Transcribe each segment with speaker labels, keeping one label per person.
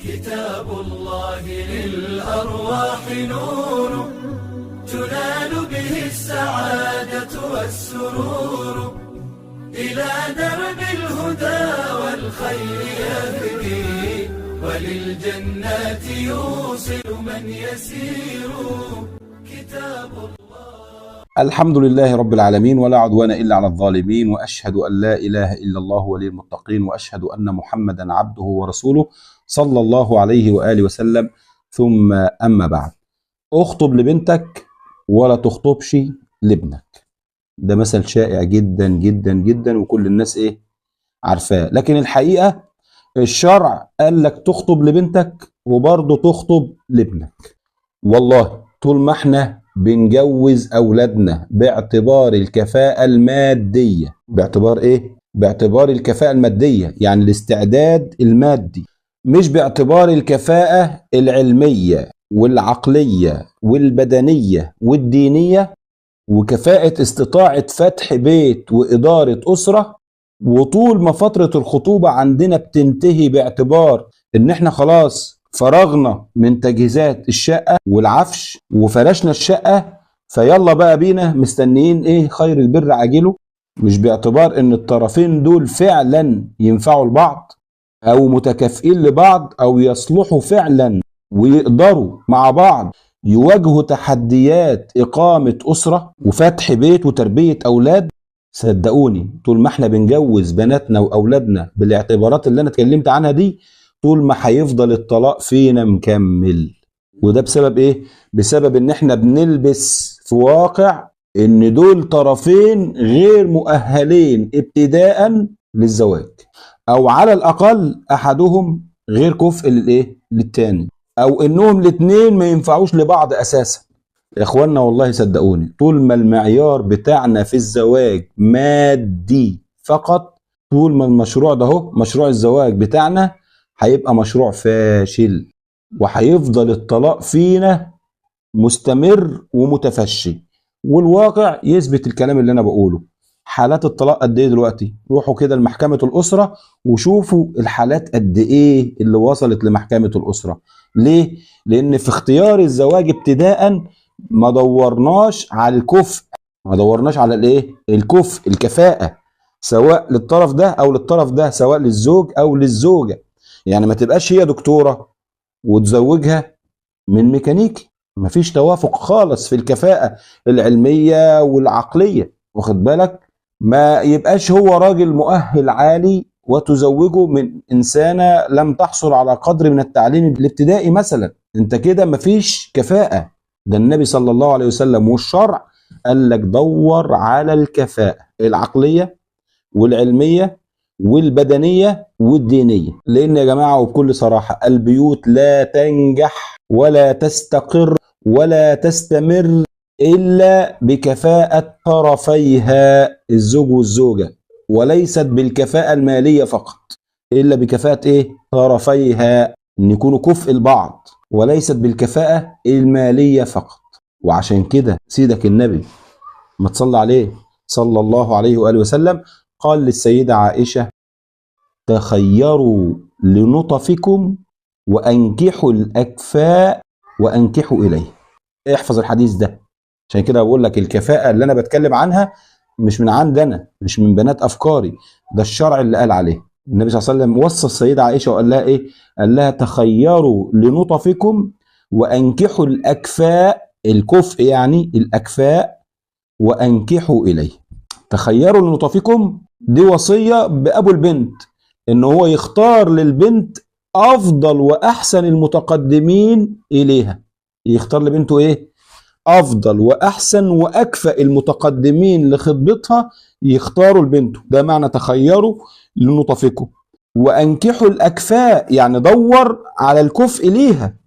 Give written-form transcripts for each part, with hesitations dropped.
Speaker 1: كتاب الله للأرواح نور، تنال به السعادة والسرور، إلى درب الهدى والخير يهدي، وللجنات يوصل من يسير. كتاب الله.
Speaker 2: الحمد لله رب العالمين، ولا عدوان إلا على الظالمين، وأشهد أن لا إله إلا الله ولي المتقين، وأشهد أن محمدا عبده ورسوله صلى الله عليه وآله وسلم. ثم أما بعد. اخطب لبنتك ولا تخطبش لابنك. ده مثل شائع جدا جدا جدا، وكل الناس ايه عارفاه، لكن الحقيقة الشرع قال لك تخطب لبنتك وبرضه تخطب لابنك. والله طول ما احنا بنجوز اولادنا باعتبار الكفاءة المادية، باعتبار ايه؟ باعتبار الكفاءة المادية، يعني الاستعداد المادي، مش باعتبار الكفاءة العلمية والعقلية والبدنية والدينية وكفاءة استطاعة فتح بيت وإدارة أسرة. وطول ما فترة الخطوبة عندنا بتنتهي باعتبار إن إحنا خلاص فرغنا من تجهيزات الشقة والعفش وفرشنا الشقة، فيلا بقى بينا مستنيين إيه؟ خير البر عاجله. مش باعتبار إن الطرفين دول فعلا ينفعوا لبعض أو متكافئين لبعض أو يصلحوا فعلا ويقدروا مع بعض يواجهوا تحديات إقامة أسرة وفتح بيت وتربية أولاد. صدقوني طول ما احنا بنجوز بناتنا وأولادنا بالاعتبارات اللي أنا اتكلمت عنها دي، طول ما هيفضل الطلاق فينا مكمل. وده بسبب إيه؟ بسبب إن احنا بنلبس في واقع إن دول طرفين غير مؤهلين ابتداء للزواج، أو على الأقل أحدهم غير كفء للإيه؟ للتاني، او انهم الاثنين ما ينفعوش لبعض اساسا. يا اخوانا والله صدقوني طول ما المعيار بتاعنا في الزواج مادي فقط، طول ما المشروع ده هو مشروع الزواج بتاعنا هيبقى مشروع فاشل، وهيفضل الطلاق فينا مستمر ومتفشي. والواقع يثبت الكلام اللي انا بقوله. حالات الطلاق قد ايه دلوقتي؟ روحوا كده لمحكمة الأسرة وشوفوا الحالات قد ايه اللي وصلت لمحكمة الأسرة. ليه؟ لأن في اختيار الزواج ابتداء ما دورناش على الكفء، ما دورناش على الايه؟ الكفء، الكفاءة، سواء للطرف ده أو للطرف ده، سواء للزوج أو للزوجة. يعني ما تبقاش هي دكتورة وتزوجها من ميكانيكي، مفيش توافق خالص في الكفاءة العلمية والعقلية، واخد بالك؟ ما يبقاش هو راجل مؤهل عالي وتزوجه من إنسانة لم تحصل على قدر من التعليم الابتدائي مثلا، انت كده مفيش كفاءة. ده النبي صلى الله عليه وسلم والشرع قال لك دور على الكفاءة العقلية والعلمية والبدنية والدينية. لأن يا جماعة وبكل صراحة البيوت لا تنجح ولا تستقر ولا تستمر إلا بكفاءة طرفيها، الزوج والزوجة، وليست بالكفاءة المالية فقط، إلا بكفاءة إيه؟ طرفيها، إن يكونوا كفء البعض، وليست بالكفاءة المالية فقط. وعشان كده سيدك النبي ما تصلى عليه صلى الله عليه وآله وسلم قال للسيدة عائشة: تخيروا لنطفكم وأنكحوا الأكفاء وأنكحوا إليه. احفظ الحديث ده. عشان كده بقول لك الكفاءة اللي أنا بتكلم عنها مش من عندنا، مش من بنات أفكاري، ده الشرع اللي قال عليه. النبي صلى الله عليه وسلم وصى السيدة عائشة وقال لها إيه؟ قال لها تخيروا لنطفكم وأنكحوا الأكفاء، الكفء يعني الأكفاء، وأنكحوا إليه. تخيروا لنطفكم دي وصية بأبو البنت، إن هو يختار للبنت أفضل وأحسن المتقدمين إليها. يختار لبنته إيه؟ أفضل وأحسن وأكفأ المتقدمين لخطبتها يختاروا لبنته. ده معنى تخيروا لنطفكم. وأنكحوا الأكفاء، يعني دور على الكفء ليها،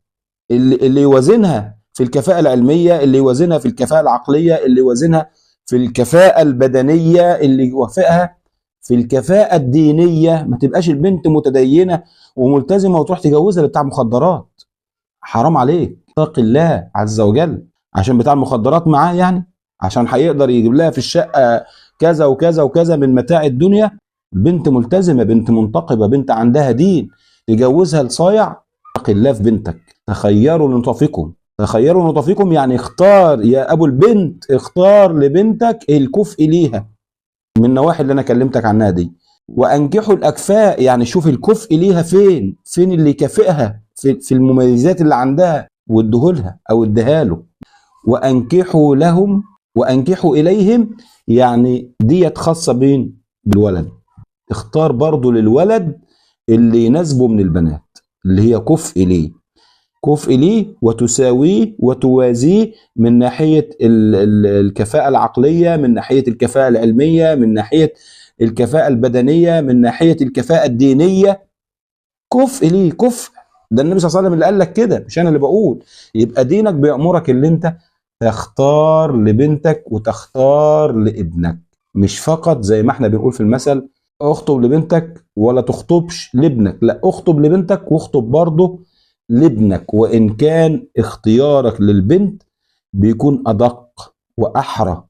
Speaker 2: اللي يوازنها في الكفاءة العلمية، اللي يوازنها في الكفاءة العقلية، اللي يوازنها في الكفاءة البدنية، اللي يوافقها في الكفاءة الدينية. ما تبقاش البنت متدينة وملتزمة وتروح تجوزها لبتاع مخدرات، حرام عليك، اتق الله عز وجل. عشان بتاع المخدرات معاه يعني، عشان هيقدر يجيب لها في الشقة كذا وكذا وكذا من متاع الدنيا. بنت ملتزمة، بنت منتقبة، بنت عندها دين، تجوزها لصايع؟ الله في بنتك. تخيروا لنطفكم، تخيروا لنطفكم يعني اختار يا ابو البنت، اختار لبنتك الكفء ليها من النواحي اللي انا كلمتك عنها دي. وانكحوا الاكفاء، يعني شوف الكفء ليها فين، فين اللي يكافئها في المميزات اللي عندها واديهولها او اديها له. وانكحوا لهم وانكحوا اليهم، يعني ديت خاصة بين بالولد، اختار برضو للولد اللي يناسبه من البنات اللي هي كفء ليه، كفء ليه وتساويه وتوازيه من ناحية الكفاءة العقلية، من ناحية الكفاءة العلمية، من ناحية الكفاءة البدنية، من ناحية الكفاءة الدينية. كفء ليه، كفء. ده النبي صلى الله عليه وسلم اللي قال لك كده، مش انا اللي بقول. يبقى دينك بيأمرك اللي انت تختار لبنتك وتختار لابنك، مش فقط زي ما احنا بنقول في المثل اخطب لبنتك ولا تخطبش لابنك، لا اخطب لبنتك واخطب برضه لابنك، وان كان اختيارك للبنت بيكون ادق واحرى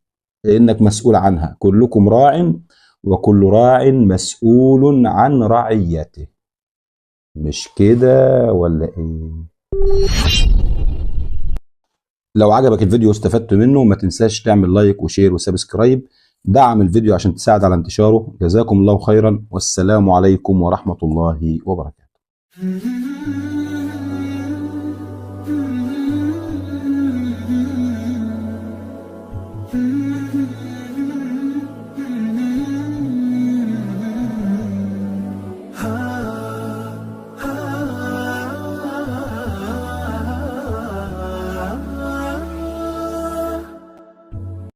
Speaker 2: لانك مسؤول عنها. كلكم راع وكل راع مسؤول عن رعيته، مش كده ولا ايه؟ لو عجبك الفيديو واستفدت منه ما تنساش تعمل like و share و subscribe، دعم الفيديو عشان تساعد على انتشاره. جزاكم الله خيرا، والسلام عليكم ورحمة الله وبركاته.